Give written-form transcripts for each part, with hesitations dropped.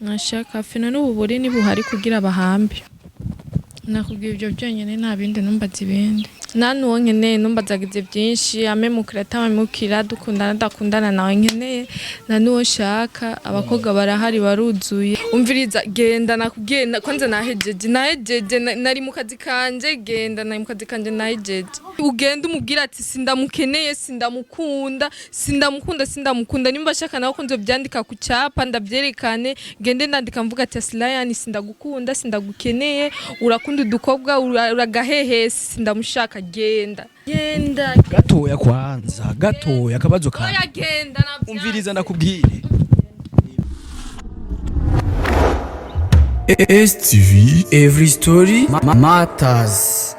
Nashaka fino n'ububuri nibuhari kugira bahambe. Nakubwiye ibyo byonyine, nta bindi numbaza ibindi. Nta n'uwo nkeneye, numbazagize byinshi, amemukira atamemukira, dukundana adakundana, nawe nkeneye, nta n'uwo nshaka. Abakobwa barahari baruzuye. Umviriza, genda, nakubwiye kwanza nahejeje, nahejeje, nari mu kazi kanje, genda, nari mu kazi kanje, nahejeje. Ugenda umubwira ati sindamukeneye, sindamukunda, sindamukunda, sindamukunda. Nimba ashaka nawe ko nzovyandika ku cyapa ndavyerekane, gende ndandika mvuga ati Aslayani sindagukunda, sindagukeneye, urakunda udukobwa, uragahehesi, sindamushaka, genda, genda. Gatoya kwanza, gatoya akabazo ka Oya, genda, navyanse. Umviriza ndakubwire. STV Every Story Matters.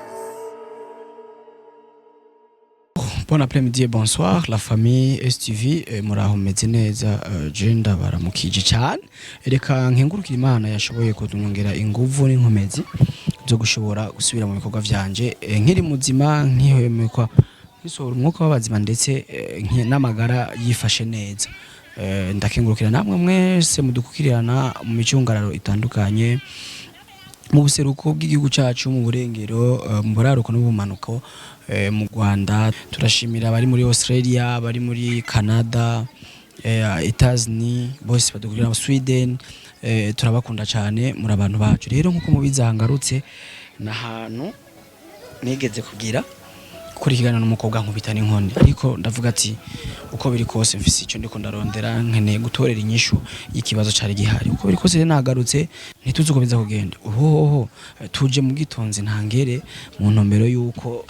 Bon après-midi et bonsoir la famille STV, muraho, meze neza? Je ndabaramukije cyane. Reka nkengurukire Imana yashoboye kutunyongera inguvu n'inkomezi zo gushobora gusubira mu bikorwa vyanje, nkiri muzima, nkihemekwa, nkisohora umwuka w'abazima, ndetse n'amagara yifashe neza. Ndakengurukira namwe mwese mudukukirirana mu micungararo itandukanye, mu buseruko bw'igihugu cyacu, mu burengero, mu buraruko n'ubumanuko, mu Rwanda. Turashimira abari muri Australia, abari muri Canada, Etats-Unis, bose badukurira, Sweden, turabakunda cyane, muri abantu bacu. Rero nkuko mubizi, ahangarutse n'ahantu nigeze kugira gukora ikiganiro n'umukobwa nkubita n'inkoni, ariko ndavuga ati uko biri kose mfise icyo ndiko ndarondera, nkeneye gutorera inyishu y'ikibazo cari gihari. Uko biri kose rero nagarutse, ntituzi uko biza kugenda. Uhohoho tuje mu gitonzi ntangere, mu ntumbero y'uko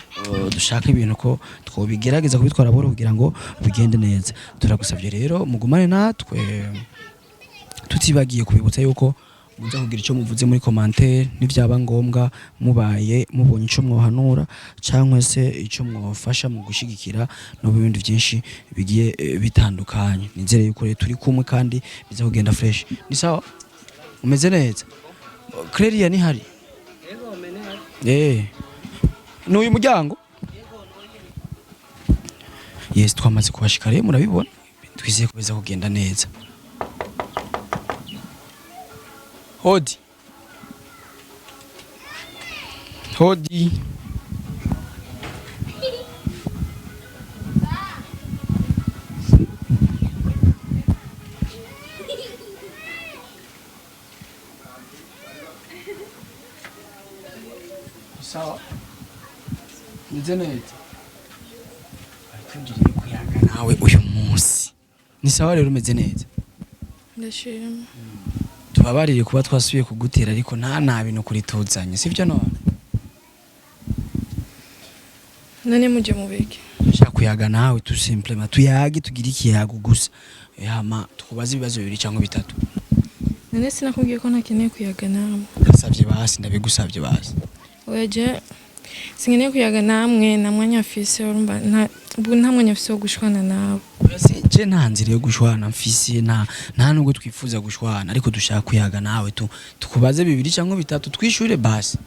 dushaka ibintu ko twobigerageza kubitwara buhoro kugira ngo bigende neza. Turagusavye rero mugumane natwe, tutibagiye kubibutsa yuko muza kugira icyo muvuze muri commentaire nivyaba ngombwa, mubaye mubonye ico mwohanura cyangwa se ico mwofasha mu gushigikira no bindi byinshi bigiye bitandukanye. Nizere yuko rero turi kumwe kandi biza kugenda fresh. Ni sawa, umeze neza? Cleria ni hari ni uyu muryango. Yes, twamaze kubashika rero, murabibona, twizeye ko biza kugenda neza. Hodi hodi. Sawa, meze neza. Tugiriye kuyaga nawe uyu munsi. Ni sawa rero, umeze neza? Ndashima. Tubabarire kuba twasubiye kugutera, ariko nta bintu kuri tuzanye, sibyo none? None muje mubiki? Dushaka kuyaga nawe tout simplement, tuyage, tugire ikiyago gusa, hama tukubaze ibibazo bibiri cyangwa bitatu. None sinakubwiye ko ntakeneye kuyaga namwe? Ndasabye basi, ndabigusabye basi. Oya, je sinkeneye kuyaga namwe, nta mwanya mfise. Urumva ubu nta mwanya mfise wo gushwana nawe. Oya, je nta nzira yo gushwana mfise, nta nubwo twifuza gushwana, ariko dushaka kuyaga nawe tu tukubaze bibiri cyangwa bitatu, twishure basi.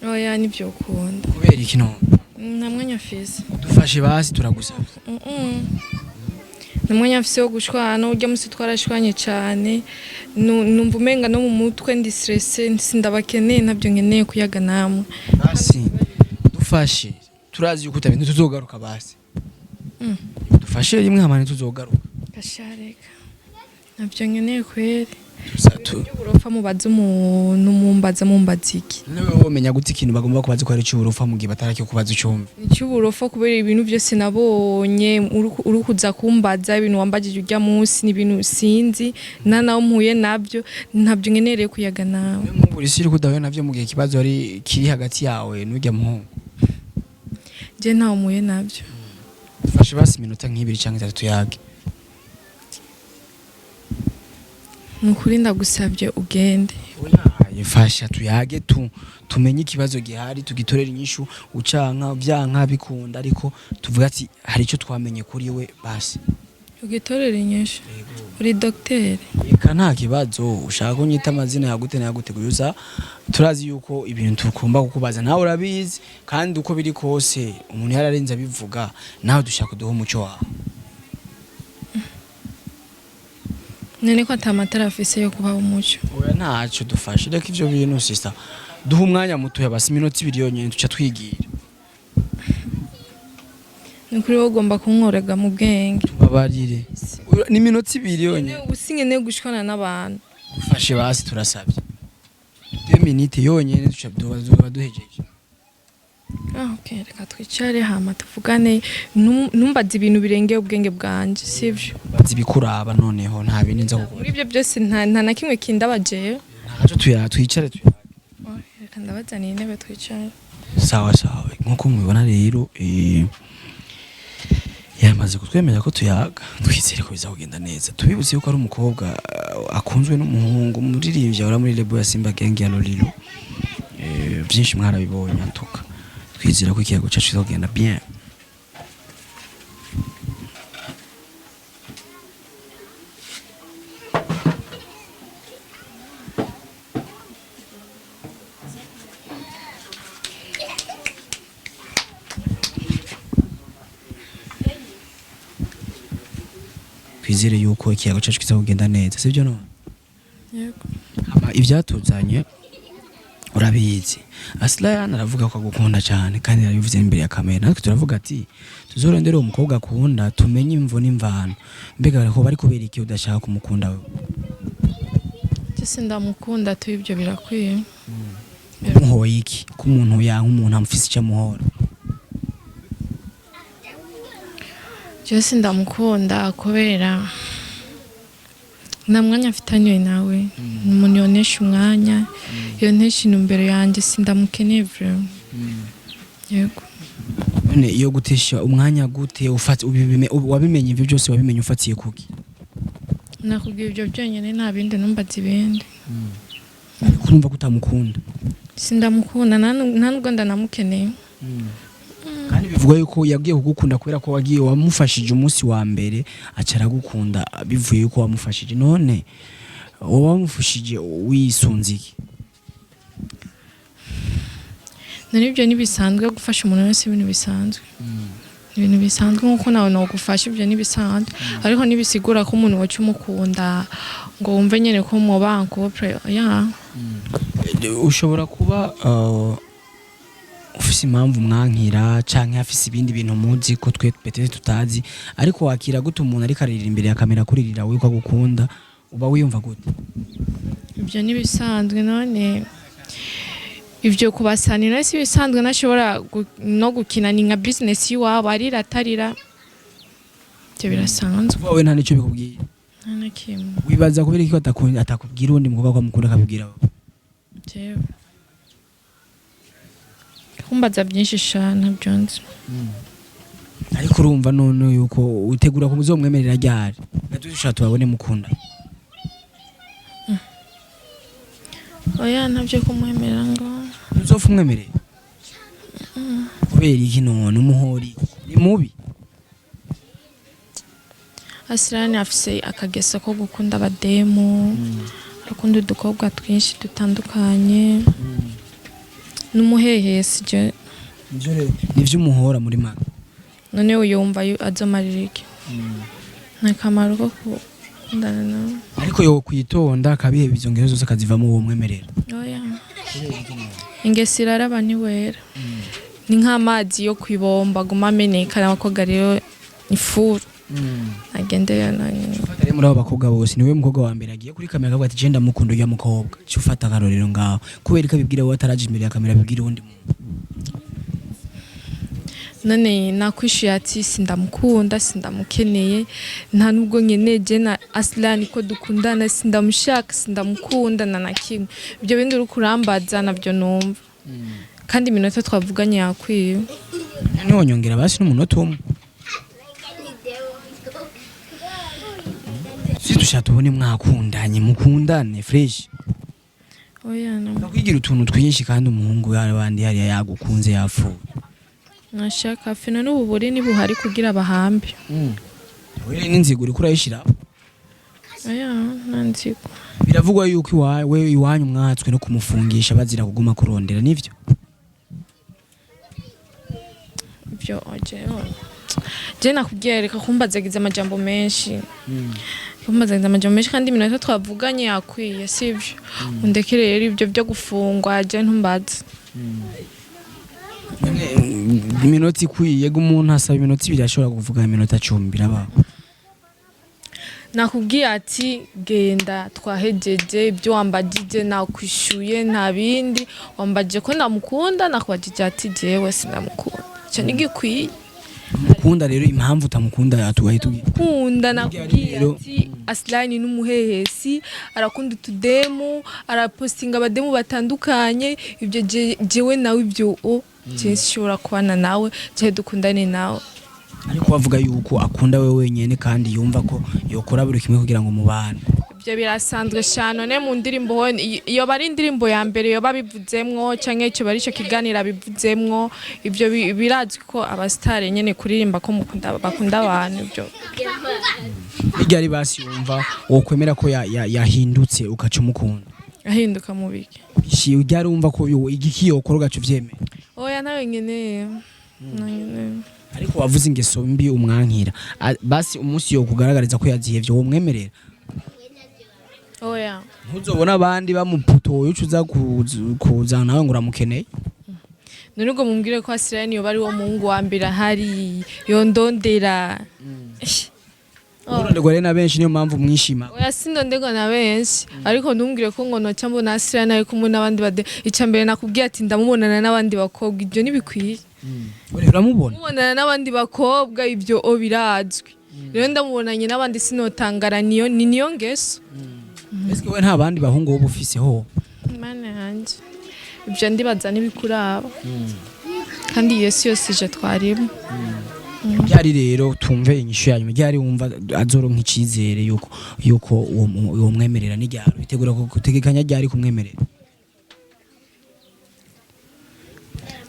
Oya, nivyo ukunda. Kubera iki none? Nta mwanya mfise. Dufashe basi, turagusabye. Nta mwanya mfise wo gushwana. Urya musi twarashwanye cane. Numva umenga no mu mutwe ndi stressé, sindabakeneye, ntabyo nkeneye kuyaga namwe. Basi dufashe, turazi yuko utabi ntituzogaruka basi. Dufashe rimwe hama ntituzogaruka. Gashareka, ntabyo nkeneye kweri. Tuza Uburofa mubaza umuntu, mumbaza iki? Nawe womenya gute ikintu bagomba kubaza ko ari icy'uburofa mu gihe batarakikubaza ucyumve? Icy'uburofa kubera ibintu byose nabonye uri kuza kumbaza, ibintu wambagije urya munsi ni ibintu sinzi nta naho mpuye nabyo, ntabyo nkenereye kuyaga nawe. Nk'ubu isi iri kudahuye navyo mu gihe ikibazo ari kiri hagati yawe n'urya muhungu. Je ntaho mpuye nabyo. Dufashe basi iminota nk'ibiri cyangwa itatu tuyage. Ni ukuri ndagusabye ugende. Ifasha tuyage tu tumenye ikibazo gihari, tugitorere inyishu, ucanka vyanka bikunda, ariko tuvuga ati hari icyo twamenye kuri we basi. Ugitorere inyishu? Uri dogiteri? Reka, nta kibazo, ushaka kunyita amazina yagute nayagute gusa turazi yuko ibintu tugomba kukubaza nawe urabizi, kandi uko biri kose umuntu yararenze abivuga, nawe dushaka kuduha umuco wawe. None ko ata matara afise yo kubaha umuco? Oya, ntacyo dufashe, reka ivyo bintu sister. Duha umwanya mutoya basi, iminota 2 yonyene, tuca twigira. Ni ukuri wowe ugomba kunkorega mu bwenge. Tubabarire. Oya, ni iminota 2 yonyene. Ubu sinkeneye gushwana n'abantu. Dufashe basi, turasabye. 2 minutes yonyene, tuca duba duhejeje. Ah, okay, reka twicare hama tuvugane. Ntumbaze ibintu birengeye ubwenge bwanje, sivyo? Bazi ibikuraba, noneho nta bindi nza kukubaza. Muri ibyo byose nta na kimwe kindabajeyo. Ntaco, tuya twicare tuya. Oh, reka ndabazaniye intebe twicare. Sawa sawa. Nkuko mubibona rero, yamaze kutwemera ko tuyaga. Twizere ko biza kugenda neza. Tubibutse yuko ari umukobwa akunzwe n'umuhungu umuririmbyi ahora muri label ya Simba Gang ya Lolilo. Byinshi mwarabibonye atuka. Twizera ko ikiyago cyacu kizagenda bien. Twizere yuko ikiyago cyacu kizagenda neza, sibyo none? Yego. Hama ivyatuzanye urabizi. Aslan aravuga ko agukunda cyane kandi yarabivuze imbere ya kamera. Natwe turavuga ati tuzorondere uwo mukobwa akunda, tumenye imvo n'imvano. Mbega ko bari kubera iki udashaka kumukunda wewe? Jese ndamukunda tu, ibyo birakwiye. Muhoye iki? Ko umuntu yanka umuntu amufise icyo amuhora. Jese ndamukunda kubera nta mwanya mfitanye nawe. Ni umuntu yonesha umwanya, yonesha intumbero yanjye, sindamukeneye vraiment. Yego. None iyo gutesha umwanya gute ufata wabimenye ivyo byose, wabimenye ufatiye kuki? Nakubwiye ibyo byonyine, nta bindi, numbaza ibindi. Ariko urumva ko utamukunda. Sindamukunda, nta nubwo ndanamukeneye. Kandi bivugwa yuko yagiye kugukunda kubera ko wagiye wamufashije umunsi wa mbere, aca aragukunda bivuye yuko wamufashije. None wowe wamufashije wisunze iki? None ibyo ntibisanzwe? Gufasha umuntu wese ibintu bisanzwe, ibintu bisanzwe nk'uko nawe nogufasha, ibyo ntibisanzwe. Ariko ntibisigura ko umuntu waca umukunda ngo wumve nyene ko muba en couple ya. Ushobora kuba ufise impamvu mwankira canke afise ibindi bintu muzi ko twe peut-être tutazi, ariko wakira gute umuntu ariko aririra imbere ya kamera, kuririra yuko agukunda? Uba wiyumva gute? Ibyo ntibisanzwe. None ibyo kubasanira si bisanzwe? Nashobora no gukina, ni nka business y'iwabo, arira atarira, ibyo birasanzwe. Wowe nta nico bikubwiye? Nta na kimwe. Wibaza kubera iki atakubwira uwundi mukobwa ko amukunda, akabibwira wowe? Jewe kumbaza byinshi sha, ntabyo nzi. Ariko urumva none yuko utegura ko muzomwemerera ryari, natwe tubabone mukunda? Oya, ntabyo kumwemerera ngo. Ntuzopfa umwemerera? Kubera iki none? Umuhori ni mubi? Asirani afise akageso ko gukunda abademu, akunda udukobwa twinshi dutandukanye, n'umuhehesi je. Nivyo umuhora muri make. None uyumva azomarira iki? Nta kamaro ko gukundana nawe. Ariko yo kwitonda akabiheba izo ngero zose akazivamo, uwo mwemerera? Oya, ingeso iraraba ntiwera, ni nk'amazi yo kwibomba aguma ameneka. N'abakobwa rero ifuru agende yonanye. Ufata rero muri abo bakobwa bose, niwe mukobwa wa mbere agiye kuri kamera akavuga ati je ndamukunda urya mukobwa. Cyo ufata akarorero ngaho, kubera ko abibwira wowe, ataraje imbere ya kamera abibwira uwundi muntu. None nakwishuye ati sindamukunda, sindamukeneye, nta nubwo nkeneye je na Aslan ko dukundana. Sindamushaka, sindamukunda na kimwe. Ibyo bindi uri kurambaza nabyo numva, kandi iminota twavuganye yakwiye. None wonyongera basi n'umunota umwe, si dushaka tubone mwakundanye, mukundane fresh. Oya. Kwigira utuntu twinshi kandi umuhungu y'abandi hariya yagukunze yapfuye. Nashaka fino n'ububuri nibuhari kugira bahambe. Wewe n'inzigo uriko urayishira. Oya, nta nzigo. Biravugwa yuko iwawe iwanyu mwatswe no kumufungisha bazira kuguma kurondera, nivyo? Ibyo jewe je nakubwiye, reka kumbazagiza amajambo menshi. Kumbaza amajambo menshi kandi iminota twavuganye yakwiye, sivyo? Undeke rero, ibyo byo gufungwa je ntumbaze. Iminota ikwiye, umuntu asaba iminota 2, ashobora kuvuga iminota 10, birabaho. Nakubwiye ati genda, twahejeje ibyo wambajije, nakwishyuye, nta bindi. Wambajije ko ndamukunda, nakubajije ati jewe sinamukunda, icyo ntigikwiye. Mukunda rero, impamvu utamukunda atugaye tubwira. Kunda, nakubwiye ati Asilani n'umuhehesi, arakunda utudemu, arapostinga abademu batandukanye. Ibyo jewe nawe ibyo o je sinshobora kubana nawe, je dukundane nawe. Ariko bavuga yuko akunda we wenyene kandi yumva ko yokora buri kimwe kugira ngo mubane. Ibyo birasanzwe cyane. None mu ndirimbo ho iyo bari indirimbo ya mbere yoba bivuzemwo, canke icyo bari cyo kiganiro bivuzemwo, ibyo birazwi ko abasitari nyene kuririmba ko mukunda, bakunda abantu, ibyo. Hirya ari basi yumva wokwemera ko yahindutse ugaca umukunda? Ahinduka mu biki? Shi ujya wumva ko igiki yokora ugaca uvyemera? Oya, nawe nyene, nawe nyene. Ariko wavuze ingeso mbi umwankira. Basi umunsi yokugaragariza ko yazihevye, womwemerera? Oya. Ntuzobona abandi bamuputoye, uca uza kuza nawe ngo uramukeneye? None ubwo mumbwire ko Asirani yoba ari wo muhungu wa mbere ahari yondondera? Uronderwa rero na benshi, niyo mpamvu mwishima. Oya, sindonderwa na benshi, ariko ntumbwire ko ngo noca mbona Asirani ari kumwe n'abandi bade. Ica mbere nakubwiye ati ndamubonana n'abandi bakobwa, ibyo ntibikwiye. Uramubona? Mubonana n'abandi bakobwa, ibyo o birazwi. Rero ndamubonanye n'abandi sinotangara, niyo ni niyo ngeso. Ese we nta bandi bahungu woba ufise ho? Mana yanjye, ibyo ndibaza ntibikuraba, kandi iyo si yose ije twarimo. Byari rero tumve inyishu yanyu, byari wumva azoronka icizere yuko uwo mwemerera n'iryaro bitegura gutegekanya ryari kumwemerera?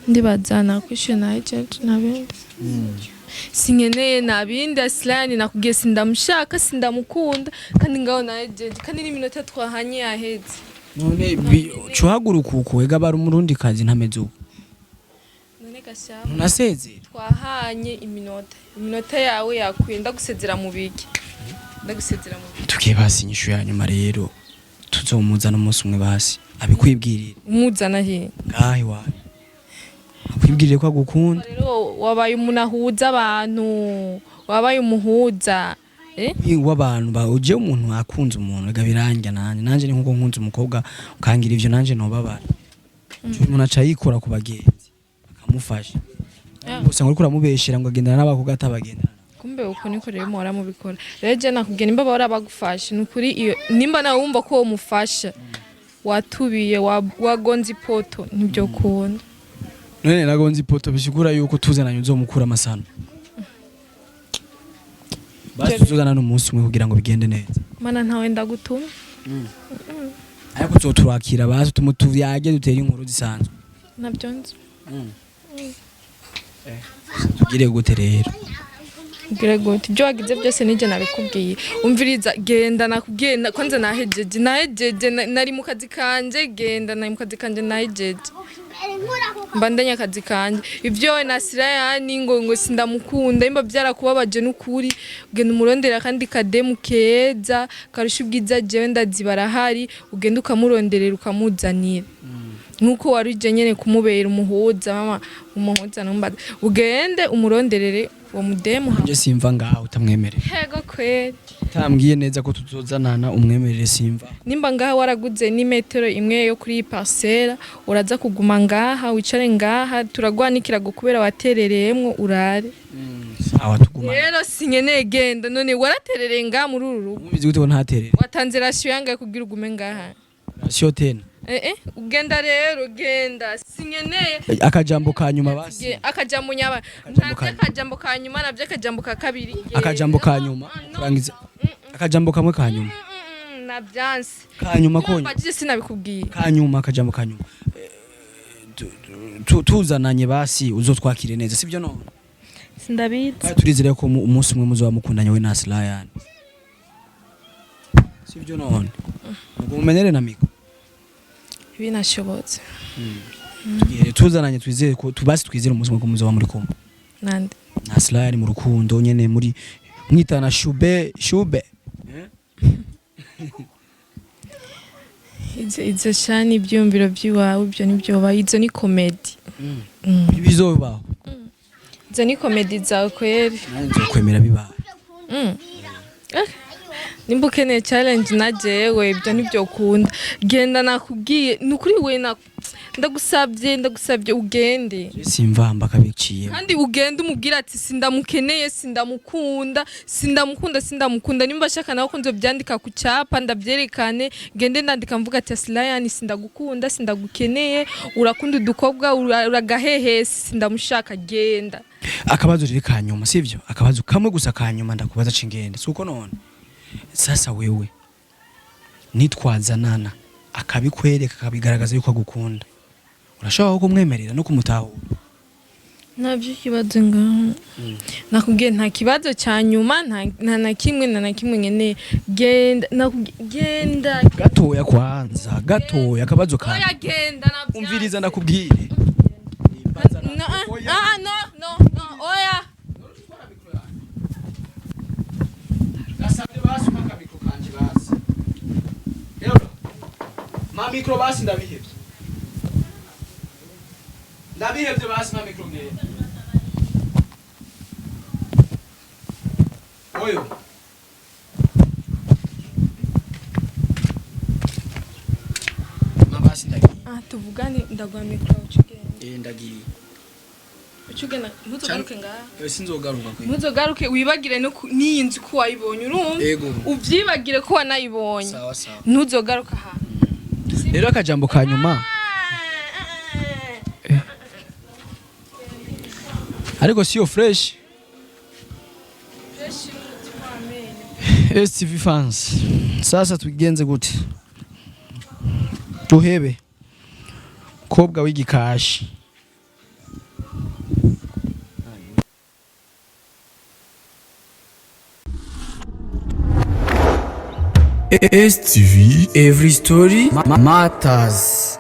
Ndibaza nakwishyuye, nahejeje, nta bindi sinkeneye, nta bindi. Asilani nakubwiye sindamushaka, sindamukunda, kandi ngaho nahejeje, kandi n'iminota twahanye yaheze. None cuhaguruka uko ega bari umurundi kazi ntameze uko. None gashaka ntunasezera? Twahanye iminota yawe yakwiye, ndagusezera mu biki? Ndagusezera mu biki? Tugiye basi inyishu ya nyuma rero, tuzomuzana umunsi umwe basi abikwibwirire. Umuzana he? Ngahe iwawe akwibwirire ko agukunda. Rero wabaye umuntu ahuza abantu, wabaye umuhuza, eh? W'abantu ba uje umuntu akunze umuntu ega biranja, nanje ni nkuko nkunze umukobwa ukangira ivyo, nanje nobabara. Umuntu aca yikora ku bagenzi akamufasha. Gusa ngo uriko uramubeshera ngo agendana n'abakobwa atabagendana. Kumbe uko niko rero muhora mubikora. Rero je nakubwiye, nimba bahora bagufasha, ni ukuri iyo nimba nawe wumva ko womufasha, watubiye, wagonze ipoto, nibyo kunda. None nagonze ipoto, bisigura yuko tuzananye uzomukura amasano? Basi tuzozana n'umunsi umwe kugira ngo bigende neza. Mana, ntawe ndagutuma. Ariko tuzoturakira basi tumutuyage, dutere inkuru zisanzwe. Nabyo nzi. Tugire gute rero? Ubwire gute? Ibyo wagize byose nijye nabikubwiye. Umviriza, genda, nakubwiye kwanza nahejeje, nari mu kazi kanje, genda, nari mu kazi kanje, nahejeje, mbandanye akazi kanje. Ibyo we na Sirayani ngo sindamukunda, nimba byarakubabaje n'ukuri ugenda umurondera kandi kademu keza karusha ubwiza jewe ndazi barahari, ugenda ukamuronderera ukamuzanira nkuko wari uje nyene kumubera umuhuza, mama umuhuza numbaza, ugende umuronderere uwo mudemu. Nje simva ngaho utamwemerera. Hego kweri. Utambwiye neza ko tuzozanana umwemerere, simva. Nimba ngaha waraguze n'imetero imwe yo kuri iyi parcelle, uraza kuguma ngaha, wicare ngaha, turagwanikira kubera waterereyemwo urare. Sawa, tuguma. Rero sinkeneye, genda. None waraterereye ngaha muri uru rugo? Mubizi gute ko ntaterere? Watanze ration yangahe kugira ugume ngaha? Ration tena? Eh, ugenda rero, genda, sinkeneye. Akajambo ka nyuma basi. Akajambo nyaba Akajambo ka ntavyo, akajambo ka nyuma navyo, akajambo ka kabiri, genda. Akajambo ka nyuma. Ah, no. Kurangiza akajambo kamwe ka nyuma. Navyanse. Ka nyuma konye. Mbajije sinabikubwiye. Ka nyuma, akajambo ka nyuma. Tuzananye basi uzotwakire neza, sibyo none? Sindabizi. Kandi turizere ko umunsi umwe muzoba mukundanye we na Slayani, sibyo none? Ubwo mumenyere na miko. Binashobotse. Tugere tuzananye, twizere ko tubasi, twizere umunsi umwe ko muzoba muri kumwe. Nande? Na Slayani mu rukundo nyene, muri mwitana shube shube. Izo shani ibyumviro by'iwawe, ibyo nibyo, izo ni comédie. Bizobaho. Izo ni comédie zawe kweri. Nanjye nzokwemera bibaye. Nimba ukeneye challenge na jewe, ibyo nibyo ukunda, genda, nakubwiye. Ni ukuri we, ndagusabye, ndagusabye ugende. Simvamba kabiciye. Kandi ugende umubwire ati sindamukeneye, sindamukunda, sindamukunda, sindamukunda. Nimba ashaka nawe ko nzobyandika ku cyapa, ndabyerekane, gende ndandika mvuga ati Aslayani, sindagukunda, sindagukeneye, urakunda udukobwa, uragahehesi, sindamushaka, genda. Akabazo riri kanyuma, sivyo? Akabazo kamwe gusa kanyuma ndakubaza cingende, suko none sasa wewe nitwazanana akabikwereka, akabigaragaza yuko agukunda, urashobora kumwemerera no kumutahura? Ntabyo ikibazo ngaho, nakubwiye nta kibazo cya nyuma, nta na kimwe, nta na kimwe nkeneye. Genda, nakubwiye genda. Gatoya kwanza, gatoya, akabazo ka Oya, genda, nabyanze. Umviriza ndakubwire. No, ah, no, no, no, oya. Gasabye basi umpa micro kanje basi. Rero ma micro basi, ndabihevye. Ndabihevye basi, ma micro ngende. Oyo. Ma basi ndagiye. Ah, tuvugane, ndaguha micro ucugenda. Eh, ndagiye. Ucugenda, ntuzogaruke ngaha. Eh, sinzogaruka kwe. Ntuzogaruke, wibagire no n'iyi nzu ko wayibonye, urumva? Ego. Uvyibagire ko wanayibonye. Sawa sawa. Ntuzogaruka aha. Rero akajambo ka nyuma. Ariko siyo fresh. STV fans. Sasa tugenze gute? Tuhebe. Kobwa w'igikashi. STV Every Story Matters.